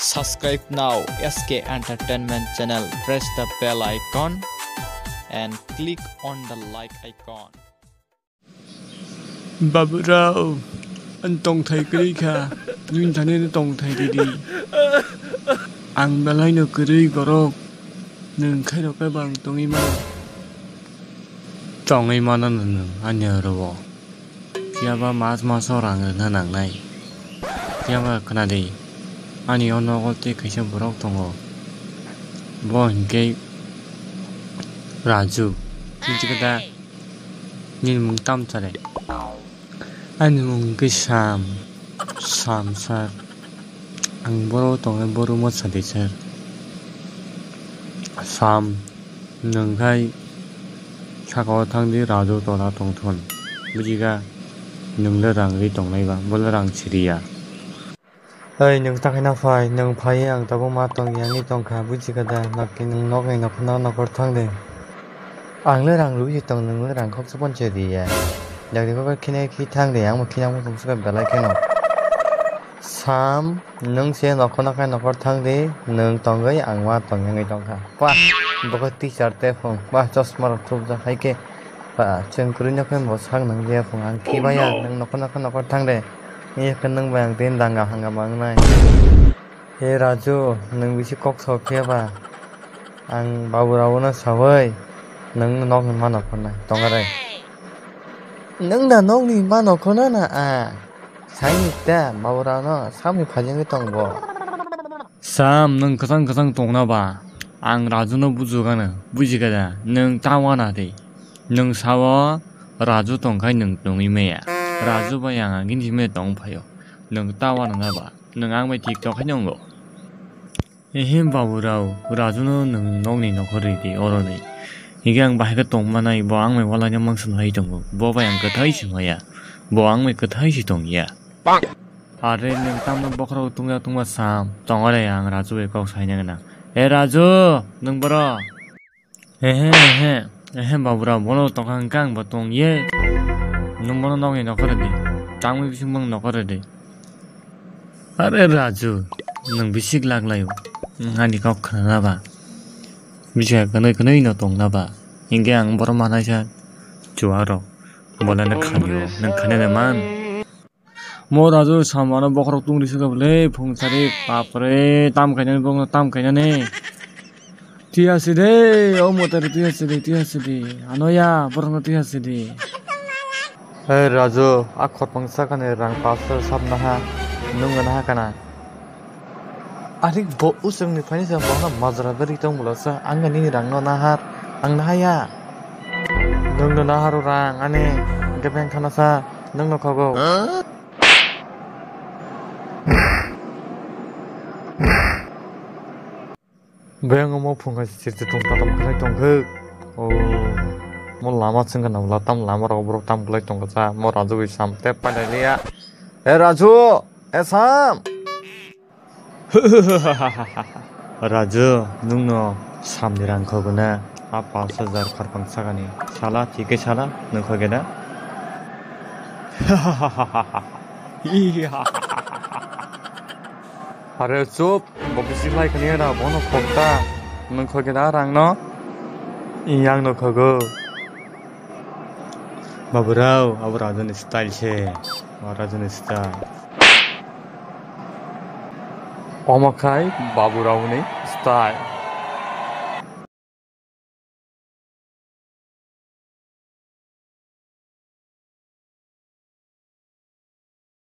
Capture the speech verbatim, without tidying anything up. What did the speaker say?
Subscribe now S K Entertainment channel. Press the bell icon and click on the like icon. Baburao, ang tongthai kwrwi kha, nwng thani tongthai ridi. Ang belai no kwrwi borok, nwng khairok khe bang tongwi mano. Tongwi mano nwng ani oro o. Phiya ba mas maso rang rwna nangnai. Phiya ba khna di, ani o nogo tei kaisa borok tongo. Bo hinkhe Raju. Nini mung tam sale? Ani mung khe Sam, Sam sir. Ang boro tongnai, boro ma sadi sir. Sam, nwng khai saka o thang di, Raju tola tong thun. Bujiga, nwng le rang ri tongnai ba, bo le rang siri ya. Oi, nwng ta khe na phai, nwng phai, ang tabuk ma tong ya wngwi tong kha, buji kha da, nokni nwng nokni nokho na nokor thang de. Ang le rang rwui se tong, nwng le rang khoksa pon se ri ya. Dakti kok khina khi thang de, ang bo khina muchung se belai kheno. Sam, nwng se nokho na khai nokor thang de, nwng tongwi ang ma tong ya wngwi tong kha. Pah, bo khe teacher te phung, pah, chosma rok thupjak hai khe. Pah, chwng kwrwi no khe bo sak nang ya phung, ang khiba ya, nwng nokho na khai nokor thang de. Iya khe nwng bai ang tei danga hangama wngnai. He Raju, nwng bisi kok sok phiya ba? Ang babu rao no saui nwng nokni ma nokho nai tongare. Nwng da nokni ma nokho na na a? Saini ta babu rao no samni phajingwi tong bo. Sam, nwng kwchang kwchang tongna ba? Ang Raju no buju gana, buji kha da, nwng ta wana de. Nwng sao Raju tong khai nwng tongwi maya. Raju bai ang agini simi tong phaio. Nwng ta wana na ba? Nwng ang bai TikTok khai nongo. Ehe babu rao, Raju no nwng nokni nokho ridi oro ni. Hinkhe ang bahai khe tong manai, bo ang bai wala ni mangsa nai tongo. Bo bai ang kwthai se maya. Bo ang bai kwthai se tong ya. Are nwng tamno bokhorok tungya tungma Sam. Tongare ang Raju bai kok saina gana. E Raju, nwng boro? Ehe, ehe, ehe, babu rao, bono tongkha hwnkhe ang bo tong ye. Nwng bono nokni nokho rwdi. Tangwi bising bong nokho rwdi. Are Raju, nwng bisi glak laio. Nwng ani kok khna na ba? Bisi kwnwi kwnwi no tong na ba? Hinkhe ang bohrok manaisa chuwa rok. Bola nwng khani o, nwng khani na man. Mo Raju samano bokhorok tungri se khe bwle phung sari, bapre, tam khainani, bokno tam khainani. Twi hasi de, o motari twi hasi de, twi hasi de. Ano ya, borokno twi hasi de. Hey Raju, a khorpang sakani rang paso sap naha, nung naha kana. Arik bo usungni phaini sa bono majra beri tong bwlasa, ang nini rangno nahar, ang nahaya. Nungno nahar rang ani gabeng khana sa, nungno khogo. Beng omo phunga sirte tong tatam khlai tongkhe. O mo lama chwngkha na bwla tam lama rok borok tam khlai tongkha cha, mo Raju bai Sam tep pailai liya. E Raju, e Sam. Raju, nungno samni rang khogwna a pash hajar kharpang sakani sala, thikhe sala, nung khogena. Are chup, bo bisi lai khani era, bono khokta, nung khogena rangno, iyang no khogo. Baburao, abo Rajuni style se. O Rajuni style. Omo khai Baburao ni style.